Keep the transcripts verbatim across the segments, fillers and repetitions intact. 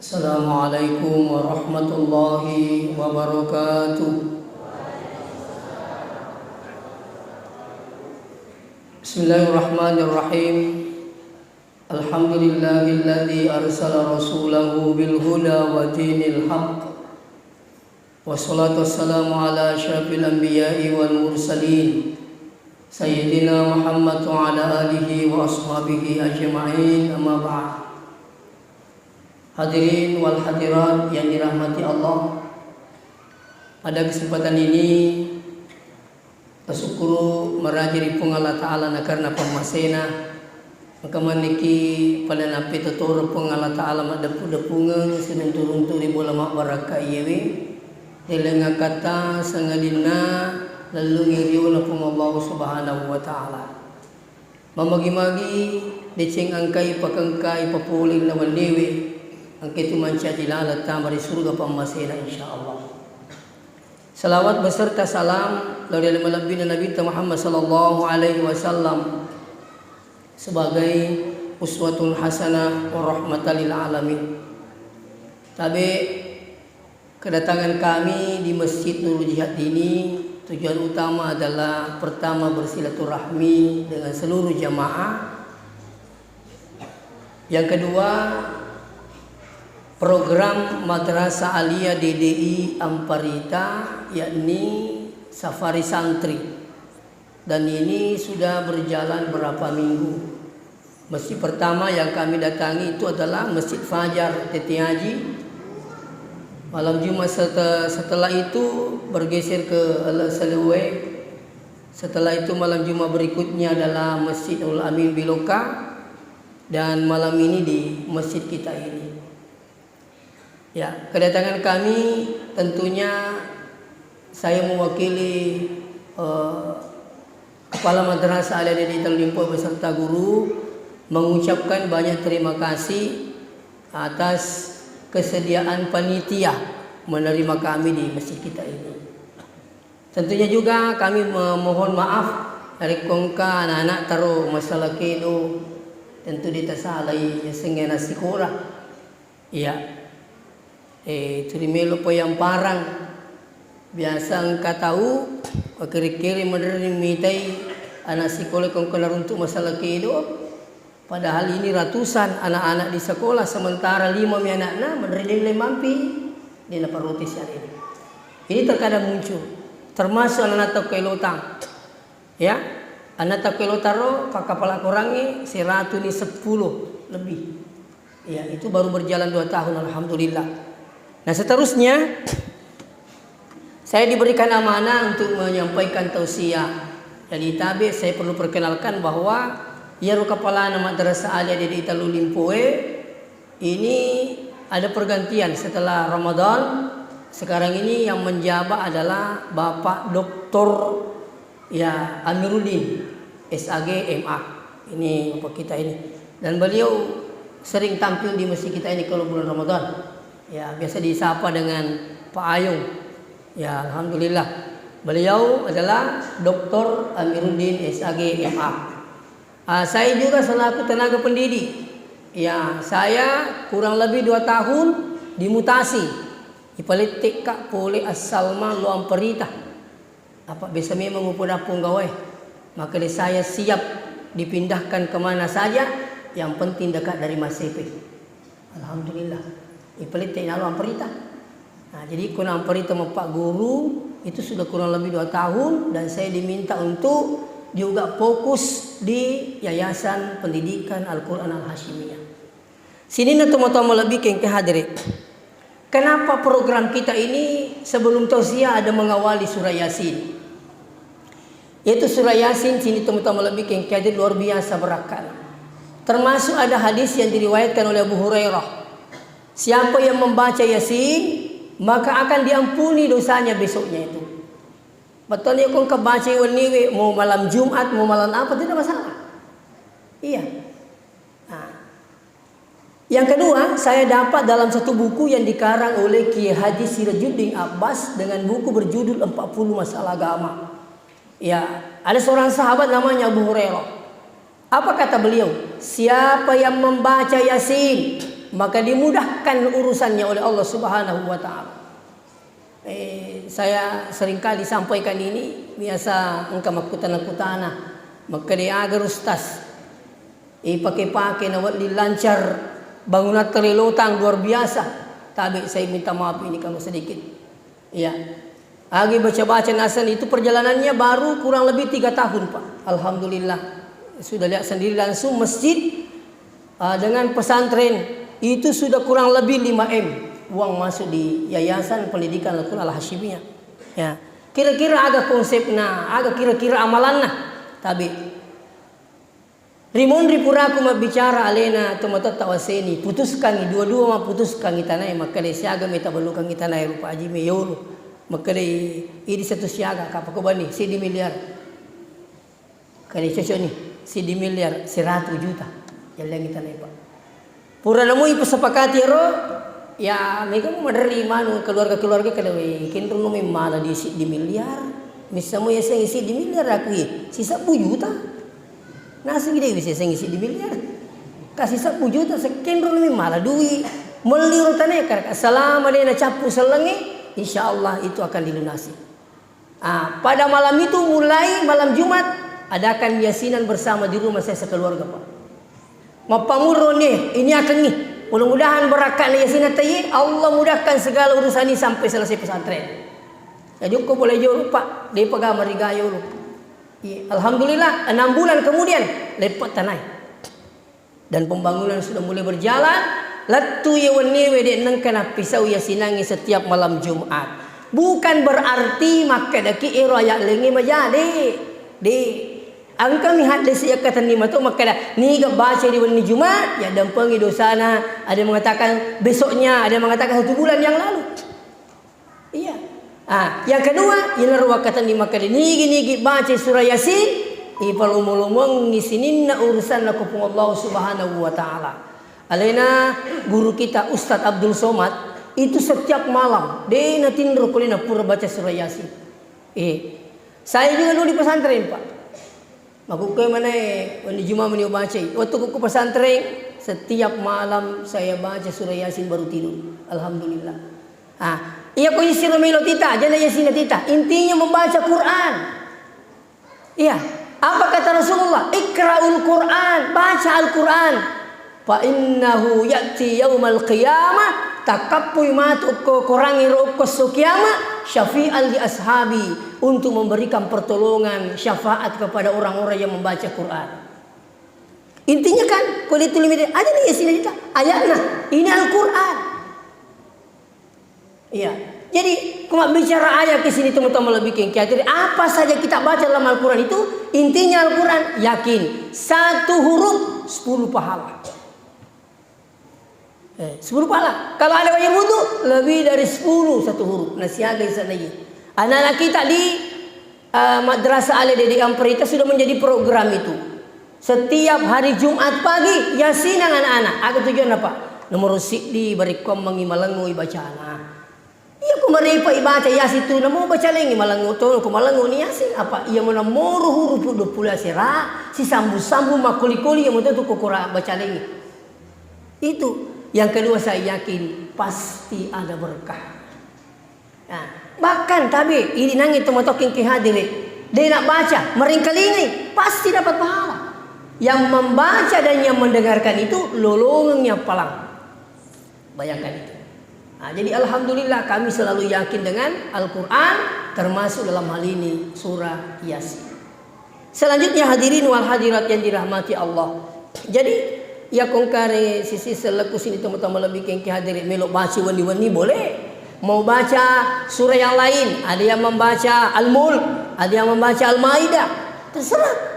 Assalamualaikum warahmatullahi wabarakatuh. Bismillahirrahmanirrahim. Alhamdulillahilladzi arsala rasulahu bil huda wa dinil haq. Wassalatu wassalamu ala asyrafil anbiya'i wal mursalin, Sayyidina Muhammad wa ala alihi wa ashabihi ajma'in, amma ba'd. Hadirin wal hadirat yang dirahmati Allah, pada kesempatan ini, tasukkuru maraja ri Puang Allah Ta'ala na karena pammasena, maka manniki pada nappetotoro Puang Allah Ta'ala maddeppu-deppungeng siruntu-runtu ri bola mabbarakka iyewe, ri lengngakkatta sangadinna lellungi riona Puang Allah Subhanahu wa Ta'ala. Mamagi-magi deceng engkai pakengkai papoleng na wennewe, engkaitu mancaji laleng tama ri surga pammasena, insyaallah. Salawat beserta salam lao ri ale malebbina Nabitta Muhammad sallallahu alaihi wasallam sebagai uswatun hasanah wa rahmatan lil alamin. Tabe, kedatangan kami di Masjid Nurul Jihad ini tujuan utama adalah, pertama, bersilaturahmi dengan seluruh jamaah. Yang kedua, program Madrasah Aliyah D D I Amparita, yakni safari santri. Dan ini sudah berjalan berapa minggu. Masjid pertama yang kami datangi itu adalah Masjid Fajar Tete Haji. Malam Jumat sete-, setelah itu bergeser ke Al Salue. Setelah itu malam Jumat berikutnya adalah Masjid Nurul Amin Biloka. Dan malam ini di masjid kita ini. Ya, kedatangan kami tentunya saya mewakili, eh, Kepala Madrasah Aliyah D D I Talu Limpoe beserta guru mengucapkan banyak terima kasih atas kesediaan panitia menerima kami di masjid kita ini. Tentunya juga kami memohon maaf, narekko engka anak-anak taro masalah kedo, tentu de tasalai yasengnge anak sikola. Iya. Eh, tuli melo poyamparang. Biasa engka tau, makere-kere maderri mitai anak sikola ko engka naruntuk masalah kedo. Padahal ini ratusan anak-anak di sekolah, sementara lima mi anakna, menrelele mampi, de naparoti siare. Ini terkadang muncul, termasuk anak-anak tau kelotang. Ya, anak tau kelotang ro, pakkapala korangnge, seratu ni sepuluh lebih. Ya, itu baru berjalan dua tahun, alhamdulillah. Nah, seterusnya, saya diberikan amanah untuk menyampaikan tausiah. Jadi, tabe saya perlu perkenalkan bahwa iyaro kepalana Madrasah Aliyah D D I Talu Limpoe ini ada pergantian setelah Ramadan. Sekarang ini yang menjabat adalah Bapak Doktor, ya, Amiruddin, S A G, M A. Ini bapak kita ini. Dan beliau sering tampil di masjid kita ini kalau bulan Ramadan. Ya, biasa disapa dengan Pak Ayung. Ya, alhamdulillah. Beliau adalah Doktor Amiruddin, S A G, M A. Ah, saya juga selaku tenaga pendidik. Ya, saya kurang lebih dua tahun dimutasi. Ipalettekka pole assalma lo Amparita. Apa biasa memang upoda punggawae. Makanya saya siap dipindahkan kemana saja, yang penting dekat dari Masepe. Alhamdulillah. Ipalette nalo Amparita. Nah, jadi kuna Amparita mappagguru itu sudah kurang lebih dua tahun dan saya diminta untuk juga fokus di Yayasan Pendidikan Al-Quran Al-Hasyimiyah. Sininna tomatoa malebbi kengke hadere. Kenapa program kita ini sebelum tausiah ada mengawali surah Yasin? Yaitu surah Yasin, sini teman-teman lebih kengkede luar biasa berakan. Termasuk ada hadis yang diriwayatkan oleh Abu Hurairah. Siapa yang membaca Yasin, maka akan diampuni dosanya besoknya itu. Betul ya, kau kebaca wenniwe, mau malam Jumat, mau malam apa, tidak masalah. Iya. Nah, yang kedua, saya dapat dalam satu buku yang dikarang oleh Kiai Haji Sirajuddin Abbas dengan buku berjudul Empat Puluh Masalah Agama. Ya, ada seorang sahabat namanya Abu Hurairah. Apa kata beliau? Siapa yang membaca Yasin, maka dimudahkan urusannya oleh Allah Subhanahu wa Ta'ala. Eh, saya seringkali sampaikan ini, biasa engka makkutana-kutana, makkeda, "Aga, Ustaz, ipake-pake na wedding lancar bangunan tali lotang luar biasa." Tabe, saya minta maaf, ini kalau sedikit. Iya. Agi baca-baca naseng itu perjalanannya baru kurang lebih tiga tahun, Pak. Alhamdulillah. Sudah lihat sendiri langsung masjid, ah, dengan pesantren itu sudah kurang lebih lima M uang masuk di Yayasan Pendidikan Al-Quran Al-Hasyimiyah. Ya. Kira-kira aga konsepna, aga kira-kira amalanna. Tabe. Rimonri puraku mabbicara alena tomatoatta waseni, putuskangngi, dua-dua mapputuskangngi tanae, makkeda siaga meta bellukangngi tanae rupa aji me yolo. Makkeda i-, idi satu siaga, kapako bani, siddi miliar. Kade cocok ni, siddi miliar, seratus juta. Jalleangngi tanae, Pak. Pura namo ipasepakati ero, ya, mega mo maderri manu keluarga-keluarga kada we, kenro no memmala di siddi miliar. Missamo yasengnge siddi miliar aku ye, sisebbu juta. Nasengngi de bisa yasengnge siddi miliar. Kasi sebbu juta sekkenro no memmala dui. Melli ro tanae karaka selama de nacappu sellengnge, insya Allah itu akan dilunasi. Ah, pada malam itu mulai malam Jumat adakan yasinan bersama di rumah saya sekeluarga, Pak. Mappamurro ni, ini akan ni. Mudah-mudahan barakka'na yasina tayye, Allah mudahkan segala urusan ini sampai selesai pesantren. Ya jokko boleh jolo, Pak, depa ga mariga yolo. Iya, alhamdulillah, enam bulan kemudian leppe tanae. Dan pembangunan sudah mulai berjalan, lettu ye wenniwe de nengka nappisau yasinangnge setiap malam Jumat. Bukan berarti makkedaki ero aya lengnge maja, de. De. Engkami haddese yakkatenni mato makkeda, niga baca di wenni Jumat, yaddampengi dosana, ada yang mengatakan besoknya, ada yang mengatakan satu bulan yang lalu. Iya. Ah, yang kedua, yenaro wakkatenni makkeda, nigi-nigi baca surah Yasin, ipalomo-lomongi sininna urusanna ko Puang Allah Subhanahu wa Ta'ala. Alena guru kita Ustadz Abdul Somad, itu setiap malam, de natinro ko lena pura baca surah Yasin. Eh, saya juga dulu di pesantren, Pak. Makkukkoe manae, wenni Juma meni ubacai. Wettukku ku pesantren, setiap malam saya baca surah Yasin baru tidur. Alhamdulillah. Ah, iya ko isiro melo tita, jana yasina tita. Intinya membaca Quran. Iya. Apa kata Rasulullah? Iqra'ul Quran, baca Al-Quran. Fa innahu ya'ti yaumal qiyamah, takkappui matu okko korangnge ro okko esso kiamat, syafi'an li ashabi, untuk memberikan pertolongan syafaat kepada orang-orang yang membaca Quran. Intinya kan, ko de tuli mede, aja ni yasina ita, ayatna, ini Al-Quran. Iya. Jadi, ko mabbicara ayat ke sini teman-teman lebih kengki hati, apa saja kita baca dalam Al-Quran itu, intinya Al-Quran, yakin. Satu huruf, sepuluh pahala. Eh, sepuluh pahala. Kalau ada wajib wudhu, lebih dari sepuluh satu huruf. Nah, siaga isa lagi. Anak-anak kita di, eh, Madrasah Aliyah Didik Amparita sudah menjadi program itu. Setiap hari Jumat pagi, yasinang anak-anak. Aga tujuanna, Pak? Nomor siddi, barekkuammengngi malengngo ibacana. Iya, ko marepa ibaca Yasin tu, namo baca lengngi malengngo to, ko malengngo ni Yasin, apa iya mana moro huruf dua puluh asera, sisambung-sambung makkoli-koli, iya moto tu ko kora baca lengngi. Itu. Yang kedua, saya yakin pasti ada berkah. Nah, bahkan tabe, irinangngi to matokkeng ke hadire, de nak baca, meringkalingai, pasti dapat pahala. Yang membaca dan yang mendengarkan itu lolongeng yang palang. Bayangkan itu. Nah, jadi alhamdulillah kami selalu yakin dengan Al-Quran, termasuk dalam hal ini surah Yasin. Selanjutnya hadirin wal hadirat yang dirahmati Allah. Jadi, ya kongkare sisi seleku sini teman-teman lebih kengki hadirin melo baca wenni-wenni boleh. Mau baca surah yang lain, ada yang membaca Al-Mulk, ada yang membaca Al-Maidah. Terserah.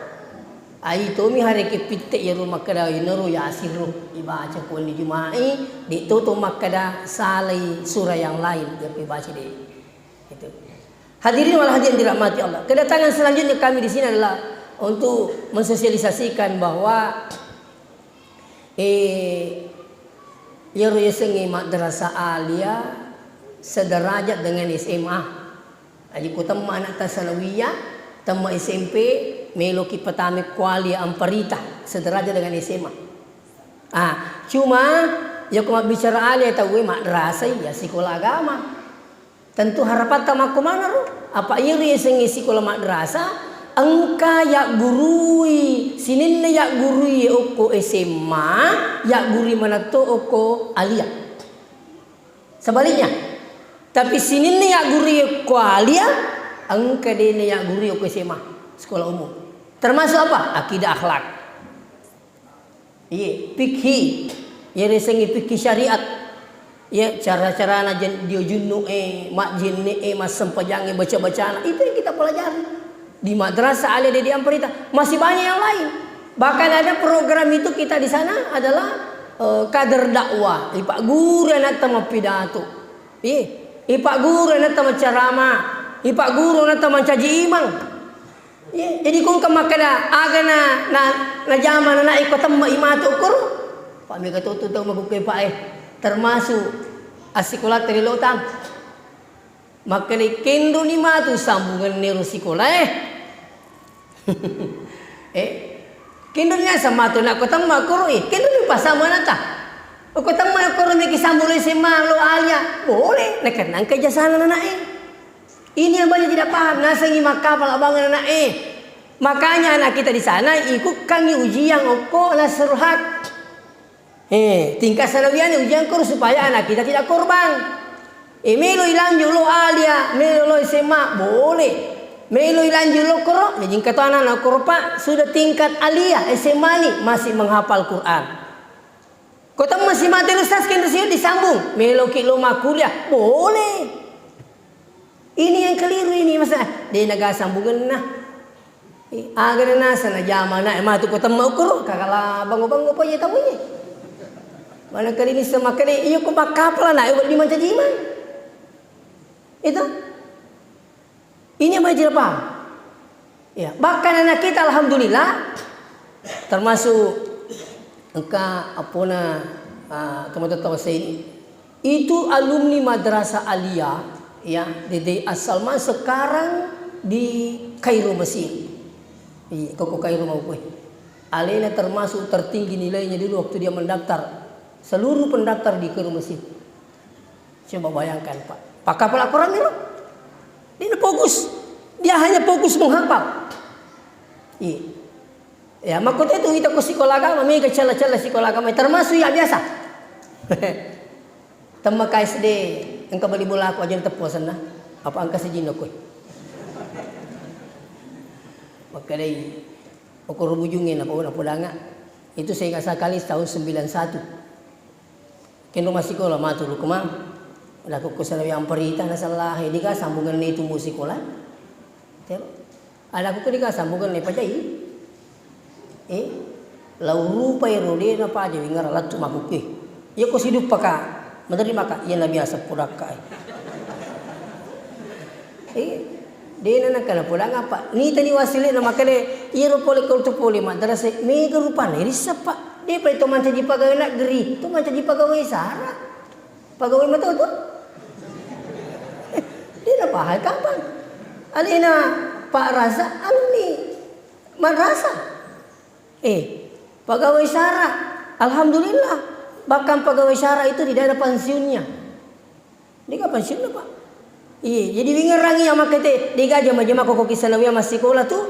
Ai tomi hareke pitte iyaro makkeda inaro Yasin ro ibaca ko wenni Juma'i, de to to makkeda salai surah yang lain, iya ko ibaca de. Itu. Hadirin wal hadirin dirahmati Allah. Kedatangan selanjutnya kami di sini adalah untuk mensosialisasikan bahwa, eh, iyaro yasengnge madrasah aliyah sederajat dengan S M A. Aji ko temma anakta sanawiyah, temma S M P, meloki patame kuali amparita, sederajat dengan S M A. Ah, cuma Yako mabbicara alia tauwe madrasah iya sikola agama. Tentu harapatta makko manaro. Apa iyaro yasengnge sikola madrasah, engka yaggurui, sininna yaggurui okko S M A, yaggurui manatto okko alia. Sebaliknya, tapi sininna yaggurui okko alia, engka dena yaggurui okko S M A, sekolah umum. Termasuk apa? Akidah akhlak. Iye, fikhi. Iya riasengnge fikhi syariat. Iya, cara-carana jen-, dio junnu e, majjenne e, massempajang e, baca-bacana. Itu yang kita pelajari. Di madrasah alia de diamparita. Masih banyak yang lain. Bahkan ada program itu kita di sana adalah, eh, kader dakwah. Ipagguru anatta mappidato. Iye, ipagguru anatta maccarama. Ipagguru anatta mancaji imang. Iya, jadi ko engka makkeda, aga na, na, najama nana e ko temma i matu ukkoro. Pak mega to tu tau makukke, Pak, eh. Termasuk assikola teri lotang. Makkeda kendro ni matu sambungan nero sikola, eh. Eh, kendro ni asa matu na ko temma ukkoro, eh. Kendro ni pasama nata. Ko temma ukkoro meki sambung S M A lo alia. Boleh, nakenna engka ijazana nana e. Ini yang banyak tidak paham, nasengi makkapala bang anak eh. Makanya anak kita di sana ikutkangi ujian okko Nasrul Haq. Eh, tingkat sanawiyah ni ujian koro supaya anak kita tidak korban. Eh, melo ilanjut lo alia, melo lo S M A, boleh. Melo ilanjut lo koro, jadi engka to anak-anak koro, Pak, sudah tingkat alia, S M A ni, masih menghafal Quran. Ko temma si mate Ustaz, kenro sio disambung. Meloki lo makkuliah, boleh. Ini yang keliru ini, masa de naga sambungenna. Eh, aga na nasa najama na, eh, matu ko temma ukkoro, kakala bango-bango pa iya tamu ini. Mana kali ini sama kali, iya ko makkapala na, eh, di mancaji imang. Itu. Ini yang wajib paham. Ya, bahkan anak kita alhamdulillah termasuk engka apona, ah, teman-teman saya ini. Itu alumni Madrasah Aliyah, ya, Dede Asalman sekarang di Kairo Mesir. Iya, koko Kairo mau kue. Alena termasuk tertinggi nilainya dulu waktu dia mendaftar. Seluruh pendaftar di Kairo Mesir. Coba bayangkan, Pak. Pakkapala Quran ni lo. Dia fokus. Dia hanya fokus menghafal. Iya. Ya, makkutu itu kita ku sikola agama, mega cella-cella sikola agama, termasuk ya biasa. Temma K S D, engka bali bola aku aja teppo senna. Apa angka sejino kue. Makkedai, okoro bujunge na pau na podanga. Itu saya ingat sekali tahun sembilan satu. Kenro massikola, matu ruku ma. Ada ko sanawiyah amparita na salah, eh, dika sambungan itu mu sikola. Tero. Ada ko dika sambungan ne pajai. Eh, lau rupa ero de na paja wingara lattu makukke. Iya ko siduppaka, menerima ka, iya na biasa pudakka, eh. Eh, dena nakana pulang apa? Nitani wasile na makale, iyaro pole kau tu pole madrasah, mega rupana irissa, Pak. De pa to mancaji pegawai negeri, to mancaji pegawai sara. Pegawai matoto. Dena pahai kapang. Alena Pak Razak alumni madrasah. Eh, pegawai sara. Alhamdulillah. Bahkan pegawai sara itu tidak ada pensiunnya. Dega pensiunna, Pak. Iya, jadi wingerang iya makkete, dega jama-jama ko ki sanawiyah massikola tu.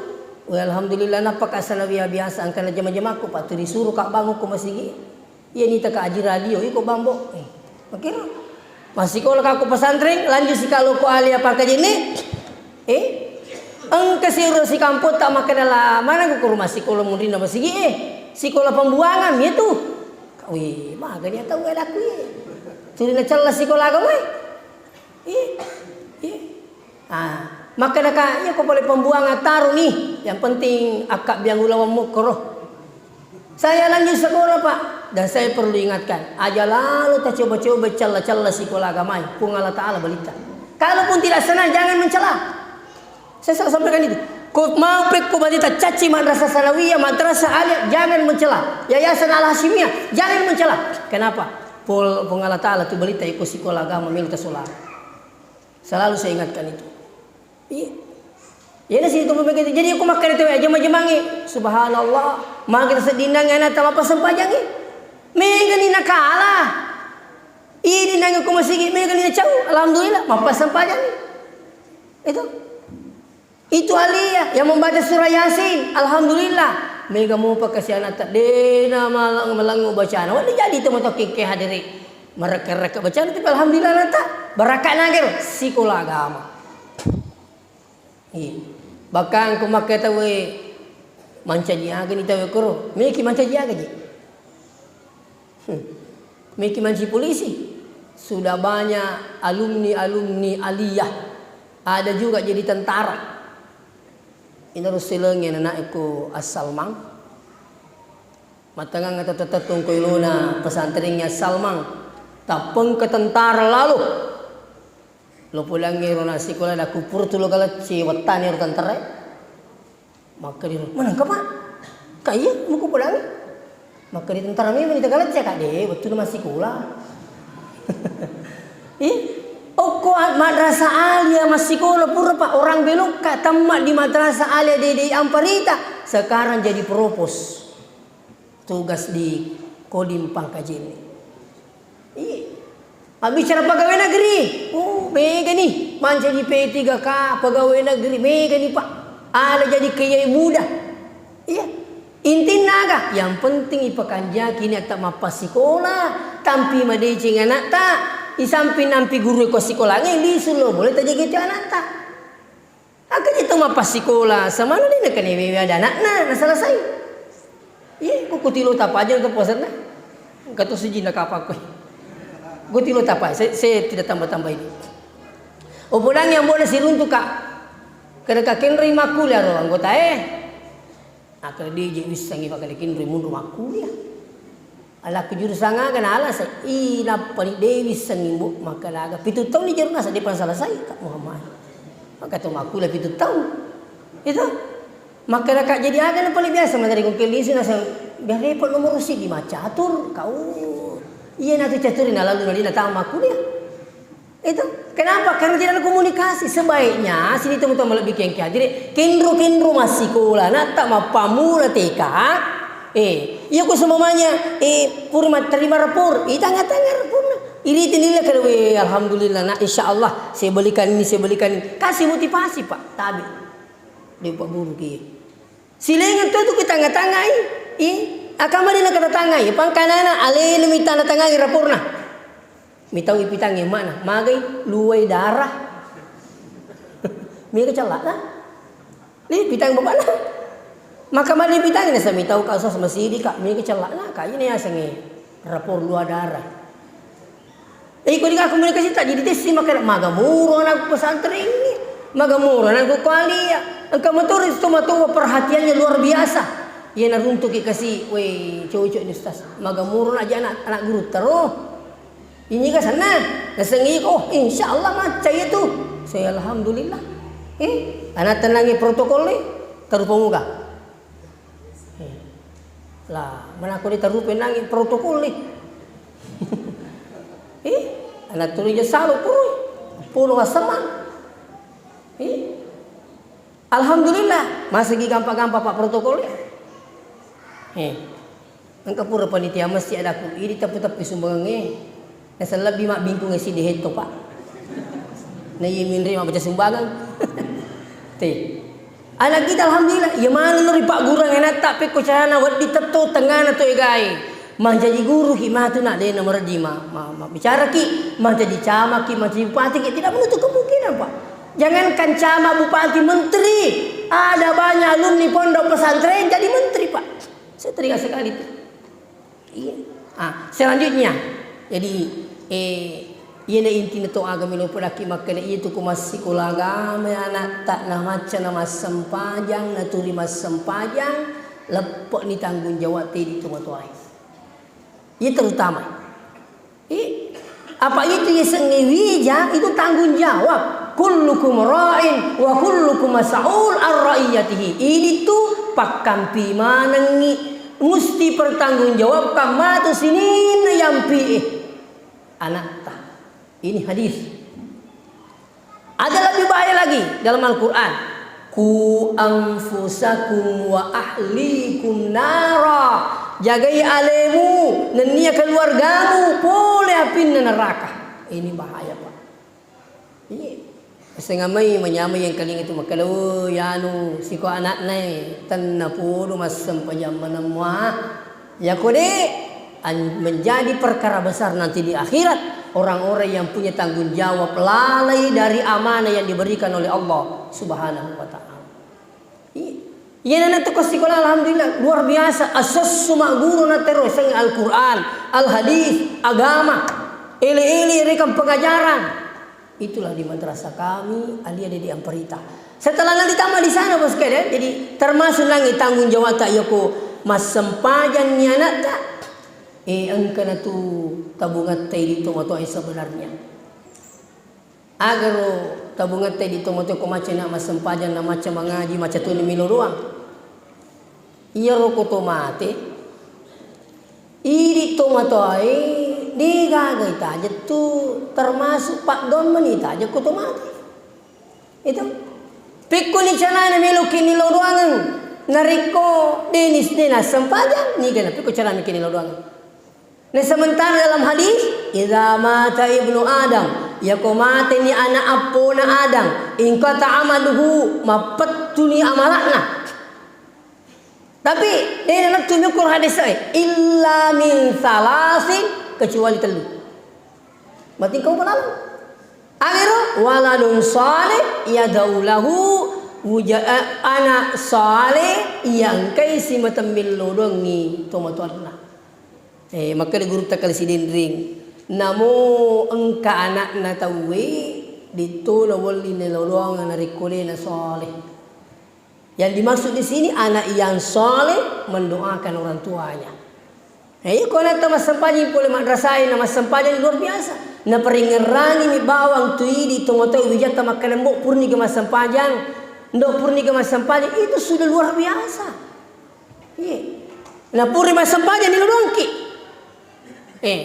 Wah, alhamdulillah, nappa ka sanawiyah biasa engka na jama-jama ko, Pak, tu disuro ka bangun ko masigi. Iya, nita ka aji radio, iko bambo. Eh, makiro. Massikola ka ko pesantren, lanjut si ka lo ko alia pangkajene. Eh, engka siro si kampong tak makkeda la, mana ko rumah sikola munrinna masigi, eh. Sikola pembuangan, iya tu. Wih, magani tau e laku e. Tuli nacella sikola agama e. Iya, iya. Ah, makkeda ka, iya ko pole pembuangan taru ni. Yang penting akka biang ulawang mokkoro. Saya lanjut sekolah, Pak, dan saya perlu ingatkan, aja lalu ta coba-coba cella-cella sikola agama e. Puang Allah Taala balitta. Kalaupun tidak senang, jangan mencela. Saya selalu sampaikan itu. Ko mau pekko badita caci madrasah sanawiyah, madrasah aliyah, jangan mencela. Yayasan Al Hasyimiyah, jangan mencela. Kenapa? Pol, Puang Allah Taala tu balita iko sikola agama melu tasola. Selalu saya ingatkan itu. Iya. Iya na situ begitu. Jadi aku makan itu aja majemangi. Subhanallah. Magi seddinang anak tama pasempajangi. Mega ni nakala. Idi nangeng ko masigi, mega ni nacau, alhamdulillah, mappasempajang ni. Itu. Itu alia yang membaca surah Yasin, alhamdulillah. Mega mopa kasi anatta, dena malang-, malangngu bacana. Wah, jadi itu moto kekke hadiri. Mereka-reka bacana, tapi alhamdulillah anatta. Barakka nagero, sikola agama. Iya. Bahkan ko makkeda tauwe, mancaji aga ni tauwe koro. Meki mancaji aga ji. Hmm. Meki mancaji polisi. Sudah banyak alumni-alumni aliyah. Ada juga jadi tentara. Ina rusilengi anak-anakku Assalmang. Matangang tettu-tettu ko ilona pesantrennya Assalmang. Tappeng ke tentara lalu. Lo pulangngi ro na sikola, da kupur tu lo galecce wettani ro tentara. Makkeda ro, "Manengka, Pak?" "Ka iya, muku pulangngi." Makkeda tentara memang ni galecce, Kak, de, wettu na massikola. Ih, okko a-, madrasah alia massikola pura, Pak, orang belokka, tamma di madrasah alia Dede Amparita, sekarang jadi propos. Tugas di Kodim Pangkajene. Iya. Mabbicara pegawai negeri, oh, mega ni, mancaji P tiga K, pegawai negeri, mega ni, Pak. Ada jadi kiai muda. Iya. Intinna aga? Yang penting ipakanjaki ni atta mappasikola, tampi madeceng anatta, isamping nampi guru ko sikolangnge, lisu lo boleh tajagi tu anatta. Engka je tau mappassikola, samana de' nakaniwewe ada ana'na, nasalasai. Iye, ko kutilo tapa aja untuk puasanna. Engka to sijinna kapang koe. Kutilo tapa, saya, saya tidak tambah-tambah ini. Upodangngi ambo'na siruntu, Kak. Kada kakenroi makkuliah ro anggotae. Akkeda de' je wissengngi, Pak, kada kenroi munru makkuliah. Alakku jurusan aga nalasa, ih, nappani de' wissengngi, Mbok, makkeda aga. Pitu taung ni jeruna, sa de'pa salasai, Kak Muhammad. Maka to makkuliah pitu taung. Itu. Makkeda, Kak, jadi aga na paling biasa materi ko kellisu, naseng, biar repot nomor siddi macatur, kau. Iya, natu catur na lalu na de' natama makkuliah. Itu. Kenapa? Karena tidak ada komunikasi. Sebaiknya sini teman-teman lebih kengke hadiri, kenro-kenro massikola, natta mappammula T K. Eh, iya ko semamanya, eh, pura matterima rapor, eh, tanga-tanga raporna. Iriti nilai kada, weh, alhamdulillah, nak, insya Allah, saya belikan ini, saya belikan ini. Kasih motivasi, Pak. Tabe. Dia Pak Guru ki. Silengeng tu, tu ke tanga-tangai. Eh, akamma de' nakada tangai. Pangkanana, alena mi tanda tangai raporna. Mitau ipitangnge mana? Magai luwai darah. Mega cella'na. Ni pitang bapakna. Maka mani pitang nasa mitau kasus masidi, Kak. Mega cella'na, Kak. Ini asengnge rapor luwai darah. Eh, ko dikak komunikasi tak jadi tesi maka magamuro anak pesantren ini. Magamuro anak kualia. Engka motori itu matoa perhatiannya luar biasa. Iya naruntuki kasi, weh, cocok ini ustaz. Magamuro aja anak, anak guru terus. Ini ga senna, nasengngi ko, oh, insya Allah macca itu. Saya alhamdulillah. Eh, anak tenangi protokol ni, tarupa muga. Eh, lah, mana ko ditarupa nangi protokol ni. Eh, anak tuli je salo purui, polo asemang. Eh, alhamdulillah, masih gi gampang-gampang, Pak, protokol ni. Eh. Engka pura panitia masjid adaku, idi teppu-teppu sumbangengnge. Naseng lebbi mabbingkungnge siddi hetto, Pak. Na iya minre mabbaca sumbangan. Te. Anak kita alhamdulillah, iya maneng ri paggurang anatta pekko carana wedding tetto tengngana to egae. Mancaji guru ki matu na de' na mereddi ma, ma, ma bicara ki, mancaji camat ki, mancaji bupati ki, tidak menutup kemungkinan, Pak. Jangankan camat, bupati, menteri, ada banyak alumni pondok pesantren jadi menteri, Pak. Saya teringat sekali itu. Iya. Ah, selanjutnya, jadi, eh, iyana intina to aga melo podakki makkeda iya tu ko massikola agama anatta na macca na massempajang, na tuli massempajang, leppe'ni tanggung jawab tedi tu matoae. Iya terutama. Eh, apa itu yasengnge wija, itu tanggung jawab. Kullukum ra'in wa kullukum mas'ul ar ra'iyatihi. Ini tu pakkampi manengngi, musti pertanggungjawabkan matu sininna yampi'e anatta. Ini hadis. Ada lebih bahaya lagi dalam Al-Quran. Ku anfusakum wa ahlikum nara. Jagai alemu nennia keluargamu pole apinna neraka. Ini bahaya, Pak. Iya. Sengga mai manyameng yang kalinga tu makkeda, "Oh, yanu siko anakna e, tenna podo massempajang maneng mua." Yako de, an-, menjadi perkara besar nanti di akhirat, orang-orang yang punya tanggung jawab lalai dari amanah yang diberikan oleh Allah Subhanahu wa Ta'ala. Iya. Iyanana tu ko sikola, alhamdulillah, luar biasa. Asessu magguru na terus, seng Al-Quran, Al-Hadis, agama, ele-ele rekam pengajaran. Itulah di madrasah kami, alia Dede Amparita. Setelah nanti tamat di sana, Bos Kede, jadi termasuk nangi tanggung jawab tak yako massempajang ni anak tak. Eh, engka na tu tabungatta di tomatoa sebenarnya. Agaro tabungetta di tomatoa ko macca na massempajang na macca mangaji, macca tuli melo doang. Iyaro ko to mate, idi tomatoae de gaga itaja tu termasuk paddoang mani itaja ko to mate. Itu. Pikkuni carana meloki nilo doangeng. Narekko denis de nassempajang, niga na pikko carana ki nilo doangeng. Nah, sementara dalam hadis, "Idza mata ibnu Adam," yako mateni anak appona Adam, "inqata amaluhu," mappettuni amalakna. Tapi, eh, nanti mengukur hadis, eh, "Illa min salasin," kecuali telu. Berarti kau belalang. Akhirnya, "Waladun salih yad'u lahu," wuja-, eh, anak saleh yang kai si matemmin lodongi tomatoanna. Eh, makkeda gurutta Kali Sidinring, "Namo engka anakna tauwe, ditto nawelli nelo doang narekko de nasoleh." Yang dimaksud di sini, anak yang soleh mendoakan orang tuanya. Eh, iya, ko anatta massempajang pole madrasah e, na massempajang luar biasa. Naparingngerangi mi bawang tu idi tomatoa wijatta makkeda, "Mbo, purni ke massempajang, ndo, purni ke massempajang." Itu sudah luar biasa. Iya. Na puri massempajang ni lodongki. Eh.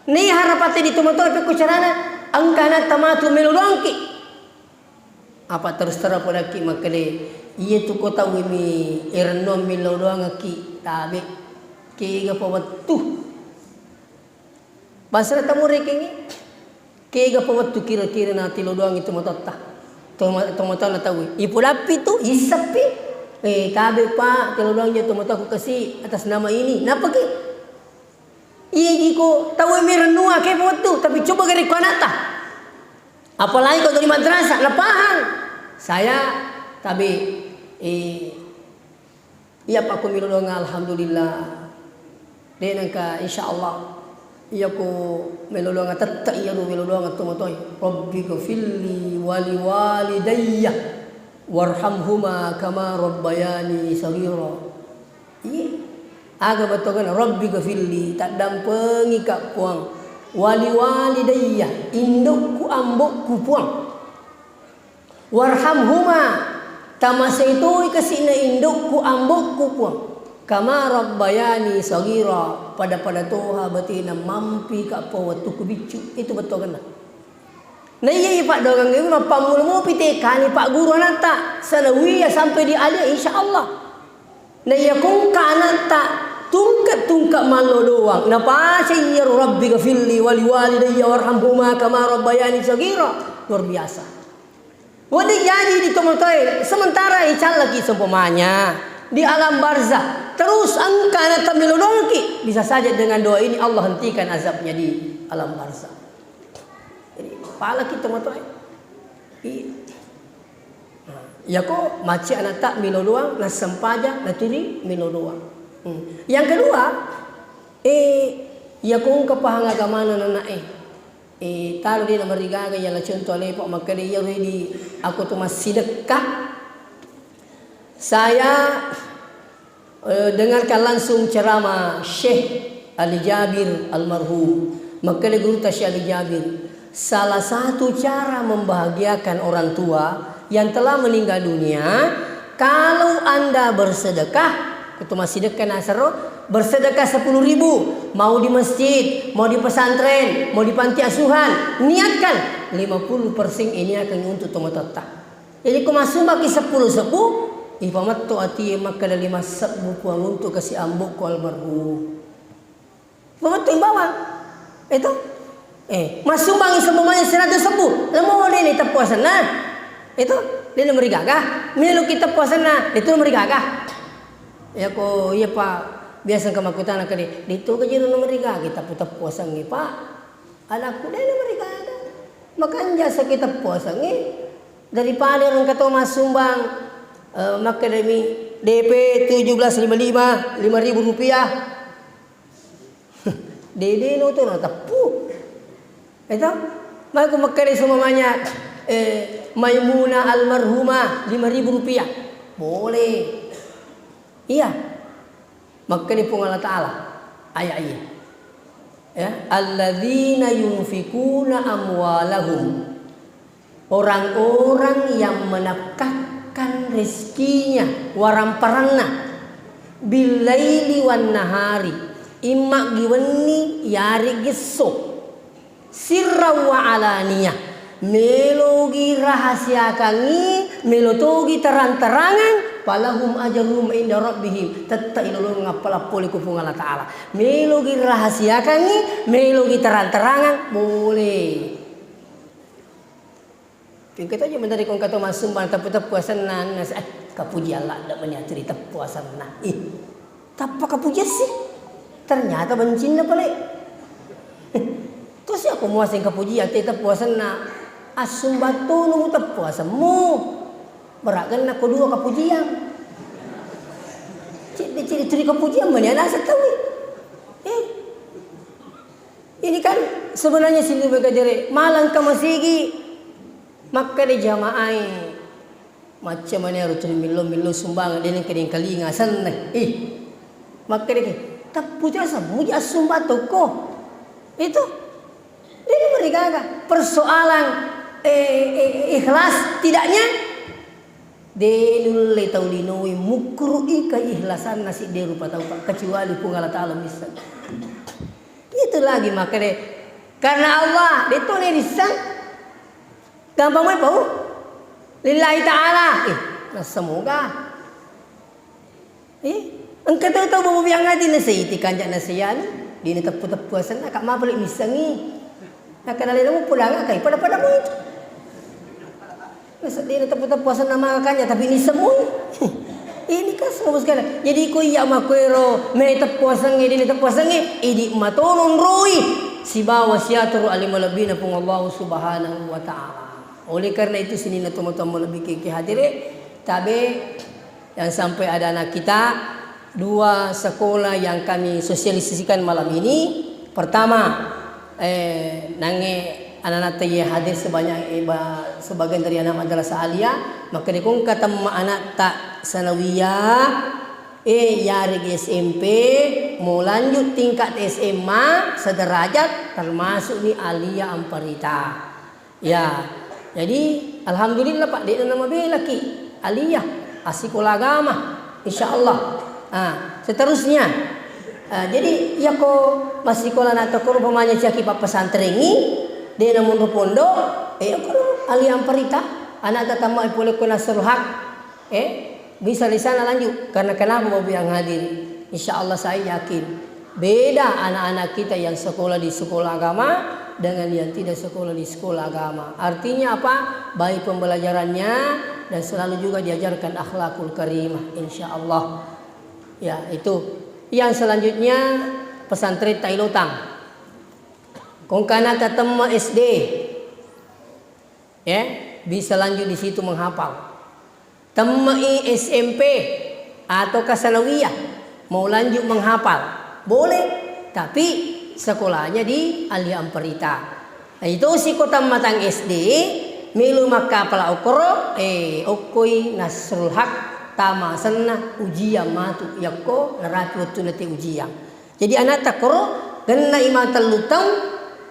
Ni harapatte di tomatoa pekko carana engka anatta matu melo doangki. Apa terus terang podakki makkeda, iya tu ko tauwe mi erennuang melo doangki tabe. Kega pa wettu. Basra tamu rekengi. Kega pa wettu kira-kira na tilo doang itu matotta. Toma-, tomatoanna tauwe. Ipodappi tu, issappi. Eh, tabe, Pak, tilo doang je tomatoaku kasi atas nama ini. Napaki? Iya ji ko tauwe mi rennua ke pa wettu, tapi coba gare ko anatta. Apalagi ko di madrasah, na pahang. Saya tabe, eh, Iya, Pak, ko melo doang, alhamdulillah. De nengka, insyaallah. Iya ko melo doang, tette iya ro melo doang tomatoe. Rabbi ghfirli wali walidayya warhamhuma kama rabbayani shaghira. Iya. Aga bettuanna, Rabbi ghfirli, taddampengi ka Puang. Wali walidayya, indokku ambokku Puang. Warhamhuma, tamasei toi kasi'na indokku, ambokku, Puang. Kama rabbayani shaghira, pada-pada toha batena mampi ka Puang wettukku biccu. Itu bettuanna. Na iya, iya, paddoangeng mappammula mopi T K ni Pak Guru anatta, sanawiyah sampai di alia, insyaallah. Na iya ko engka anatta tungke-tungke mallo doang, napasai iyaro Rabbi ghfirli wali walidayya warhamhuma kama rabbayani shaghira. Luar biasa. Wedding jaji di tomatoe, sementara icallaki seumpamanya di alam barzah. Terus engka anatta melo doangki, bisa saja dengan doa ini Allah hentikan azabnya di alam barzah. Jadi, palaki tomatoe. Iya. Nah, iyako macca anatta melo doang, nassempajang, naturi melo doang. Hmm. Yang kedua, eh, iyako engka pahang agamana nana, eh, eh, taro de namarigaga, iya la contoh lepa makkeda iya redi aku tu massidekka. Saya Eh, dengarkan langsung ceramah Syekh Ali Jabir almarhum. Makkeda gurutta Syekh Ali Jabir, salah satu cara membahagiakan orang tua yang telah meninggal dunia, kalau Anda bersedekah, ketua massidekka nasaro, bersedekah sepuluh ribu, mau di masjid, mau di pesantren, mau di panti asuhan, niatkan lima puluh persen ini akan untuk tomatoatta. Jadi, ko massumbangki seppulo sebbu, Ipametto atie makkeda lima sebbu Puang untuk kasi ambokku almarhum. Ipametto imbawang. Itu. Eh, massumbangi seumpamanya seratus sebbu. Lemo deni teppuasenna. Itu. Deni merigaga. Meloki teppuasenna. Itu merigaga. Yako iya pa biasa engka makkutana kede. Itu kejiro nomor rigaga teppu-teppuasengngi, Pak. Anakku dena merigaga. Makanja sakit teppuasengngi. Daripada engka to massumbang, eh, makkedami D P tujuh belas lima lima, lima ribu rupiah. Dede no to na teppu. Itu? Maka makkeda seumpamanya, eh, Maimunah almarhumah lima ribu rupiah. Boleh. Iya. Makkeda Puang Allah Ta'ala, ayat iya. Ya, alladzina yunfikuna amwalahum. Orang-orang yang menafkahkan rezekinya, waramparanna, billaili wan nahari, imma giwenni yari gesso. Sirra wa alaniyah, melogi rahasiakangngi, melo togi terang-terangan, falahum ajruhum inda rabbihim, tette ilolongeng appala pole ku Puang Allah Ta'ala. Melogi rahasiakangngi, melogi terang-terangan, boleh. Engka to je mentari ko engka to massumbang teppu-teppu asenna, nase-, eh, kapuji Allah, ndak meni aturi teppu asenna. Ih, tappa kapuji sih. Ternyata bencinna pale. Terus ya aku muaseng kapuji ate teppu asenna. Assumbattono mu teppu asemmu. Berat kan nako dua kapujiang. Cedde-cedde turi kapujiang meni anak setawi. Eh. Ini kan sebenarnya sini berkajere, malang ke masigi, makkeda jamaai, macca mani aro tuli millo-millo sumbangan, dene kedeng kalinga senna. Ih, makkeda ke, teppu jasa muji assumba toko. Itu, dene merigaga. Persoalan, eh, eh, ikhlas tidaknya, de nulle tau linoe mukkuru'i keihlasanna sidde rupa tau, Pak, kecuali Puang Allah Ta'ala misseng. Itu lagi makkeda, karena Allah, de to nerisseng. Gampang mai pau. Lillahi ta'ala. Eh, nassemoga. Eh, engka tau-tau bobo biang ati nasei ti kanja nasei anu, dina teppu-teppu asenna, kak mapali missengi. Nakkeda lena mu pulang akai pada-pada mu itu. Naseddena teppu-teppu asenna mangakanja, tapi nisemmui. Ini kan semua sekali. Jadi ko iya makkuero, me teppu asengnge, dini teppu asengnge, idi matono nroi sibawa siatoro ale malebbina Puang Allah Subhanahu wa Ta'ala. Oleh karena itu, sininna tomatoa malebbi keke hadire, tabe yang sampai ada anak kita, dua sekolah yang kami sosialisasikan malam ini. Pertama, eh, nange anak-anak ta ye hadir sebanyak, eh, ba-, sebagian dari anak madrasah aliyah, maka dikongka temma anak ta sanawiyah, eh, yarega S M P, mau lanjut tingkat S M A sederajat, termasuk ni aliyah Amparita. Ya, jadi alhamdulillah, Pak, de'na namabelaki aliyah, assikola agama, insya Allah. Ah, seterusnya. Ah, jadi, iyako massikola na tokkoro umpamanya caki pappesantrengi, de'na monro pondok, eh, okoro aliyah Amparita, anak tatamma pole ko Nasrul Haq. Eh, bisa di sana lanjut. Karena kenapa Bapak yang hadir? Insya Allah saya yakin beda anak-anak kita yang sekolah di sekolah agama dengan yang tidak sekolah di sekolah agama. Artinya apa? Baik pembelajarannya dan selalu juga diajarkan akhlakul karimah, insya Allah. Ya, itu. Yang selanjutnya, pesantren Tailotang. Kongkana tatemma S D. Ya, bisa lanjut di situ menghafal. Temme'i S M P atau sanawiyah, mau lanjut menghafal, boleh, tapi sekolahnya di Aliyah Amparita. Nah, itu siko tammatang S D, melo makkapala okoro, eh, okkoi Nasrul Haq, tama senna ujian matu, yakko narapi wettunna te ujian. Jadi, anatta koro genna imang tellu taung,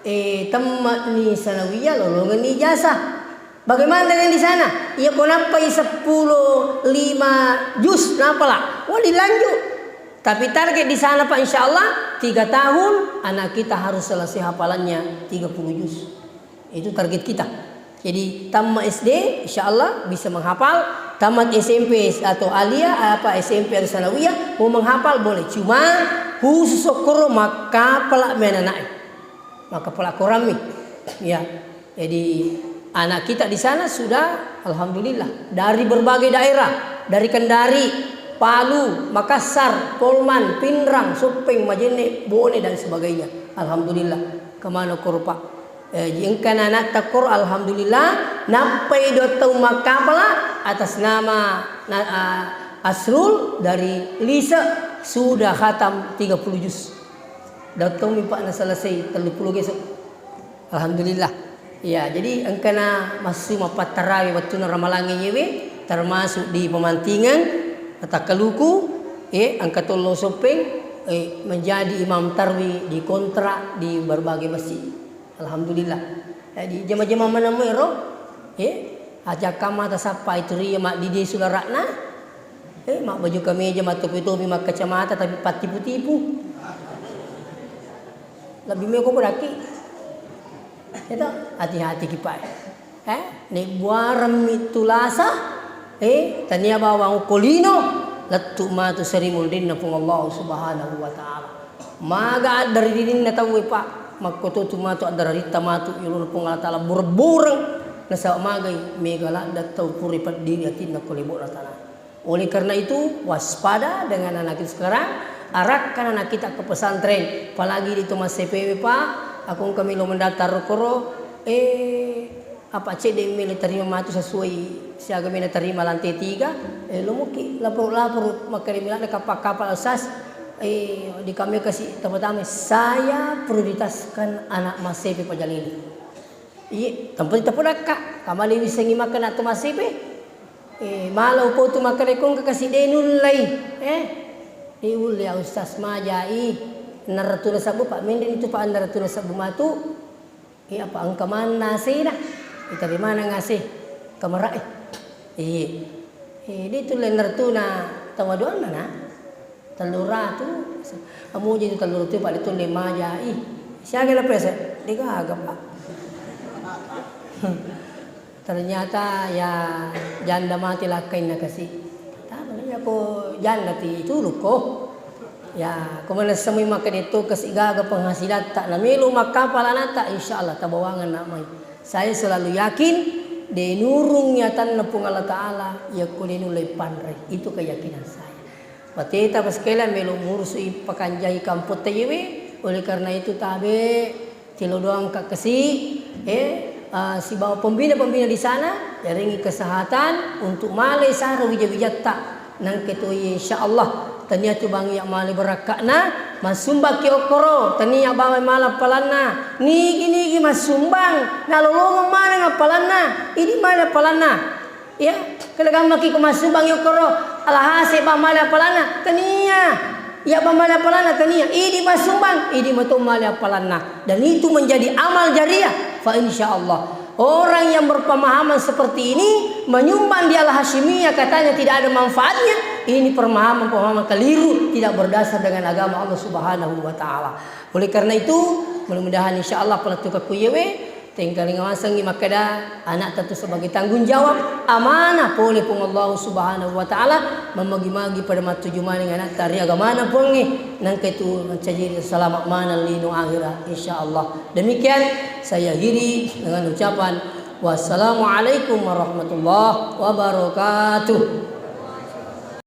eh, temme'ni sanawiyah, lolongenni ijazah. Bagaimana dengan di sana? Iya, ko nappai seppulo lima juz napala, wah, dilanjut. Tapi target di sana, Pak, insya Allah, tiga tahun anak kita harus selesai hafalannya tiga puluh juz. Itu target kita. Jadi, tamma S D, insya Allah bisa menghafal. Tamat S M P atau alia, apa, S M P atau sanawiyah, mau menghafal boleh. Cuma khusus okkoro makkapala mi anana'e. Makkapala Quran mi. Ya. Jadi anak kita di sana sudah, alhamdulillah, dari berbagai daerah, dari Kendari, Palu, Makassar, Polman, Pinrang, Soppeng, Majene, Bone dan sebagainya. Alhamdulillah. Kemana okkoro, Pak? Eh, engka nanatta koro, alhamdulillah, nappai dua taung makkapala atas nama na-, ah, Asrul dari Lise, sudah khatam tiga puluh juz. Dua taung mi, Pak, naselesai tellu pulo geso. Alhamdulillah. Ya, jadi engkana massu mappattarawe wettunna ramalangnge yewe, termasuk di Pemantingan, Takkaluku, eh, engka tollo Soppeng, eh, menjadi imam tarwi di kontrak di berbagai masjid. Alhamdulillah. Jadi jama-jama maneng ero, eh, ajakka mata sappa itu ria maddidi sulara'na, eh, mabbaju kameja, mattopi-topi, makkacamata, tapi pattipu-tipu. Lebih meko kodaki. Itu hati-hati kipai. Eh, nebbuaremmi tulasa, eh, tania bawang okko lino, lettu matu seri munrinna Puang Allah Subhanahu wa Ta'ala. Maga addari rininna tauwe, Pak, makkototu matu addararitta matu yolona Puang Allah Ta'ala bureng-bureng, nasaba magai mega ladda tau pura peddiri atinna ko lebo'na tana. Oleh karena itu, waspada dengan anak kita sekarang, arahkan anak kita ke pesantren, apalagi di Thomas C P W, Pak, aku engka melo mendaftar rokoro, eh, apa cedde melo terima matu sesuai siaga mena terima lantai tiga, eh, lo muki lapor-lapor makkeda milana kapal-kapal asas, eh, di kami kasih pertama, saya prioritaskan anak Mas C P Pajalili. Iya, tempat itu pun kak, kamali wisengi makan atau Mas C P. Eh, mala upotu makkedai ko engka kasi de nullei. Eh, de ulle ya Ustaz, majai. Naratuna sabbu, Pak, mending itu, Pak, naratuna sabbu matu. Eh, apa engka manna asena? Itarimana ngase? Kamarae. Iya. Eh, de tulle naratuna tawaduanna, na. Tellu ratu, amuji tu tellu ratu, Pak, de tulle majai. Siaga na pese? De gaga, Pak. Ternyata ya janda mati lakkainna kasi. Tama ya ko janda ti tulukko. Ya, ko manessami makkeda to kasi gaga penghasilatta, na melo makkapala anatta, insyaallah tabawangan na mai. Saya selalu yakin, de nurung yatanna Puang Allah Ta'ala, yakko de nulle panre. Itu keyakinan saya. Pateta paskela melo murusu'i pakanjai kampotta yewe, oleh karena itu tabe Tilo doang ka kasi, eh, ah, sibawa pembina-pembina di sana, yarengngi kesehatan untuk malai sara wija-wijatta. Nangke to iya, insya Allah, tania tu bang iya malai barakka'na, massumbang ki okkoro, tania bawai mala palanna, nigi-nigi massumbang, nalolongeng maneng appalanna, idi mala palanna. Iya, kelegammaki ko massumbang yokkoro, alhase bang male apalanna? Tania. Iya bang male apalanna? Tania. Idi massumbang, idi mato male apalanna. Dan itu menjadi amal jariah. Fa insya Allah. Orang yang berpemahaman seperti ini menyumbang di Al Hasyimiyah katanya tidak ada manfaatnya. Ini pemahaman-pemahaman keliru, tidak berdasar dengan agama Allah Subhanahu wa Ta'ala. Oleh karena itu, mudah-mudahan insya Allah pala tukakku yewe, Tengkalinga wasengngi makkeda, ana'ta tu sebagai tanggung jawab, amanah pole Puang Allah Subhanahu wa Ta'ala, mammagi-magi pada mattuju maneng ana'ta ri agamana Puangnge, nangka itu mancaji salama maneng lino akhirat, insya Allah. Demikian saya akhiri dengan ucapan, wassalamualaikum warahmatullahi wabarakatuh.